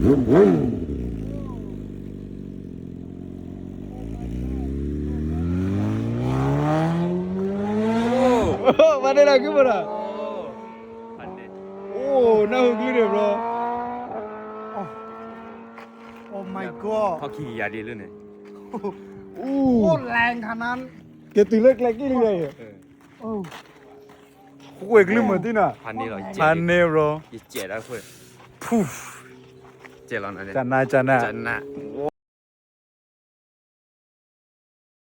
ဖးန့ၢ်လီၤ ကုၢ်မတၤ, အိၣ် နၢ်ဟူကလုၢ်န့ၣ်ဘျီ, Oh my god. ထီၣ်ခံကယၤဒ်လၢန့ၣ်, အိၣ် แรงขนาดนั้น, က့ၤတုၤလၢကျဲကံၣ်လံ, ဃိၣ်ကလုၢ်မုာ်တံၢ်နီၤ, ဖးန့ၢ်ဘျီ, ဖူ, ကနၣ် ကနၣ်,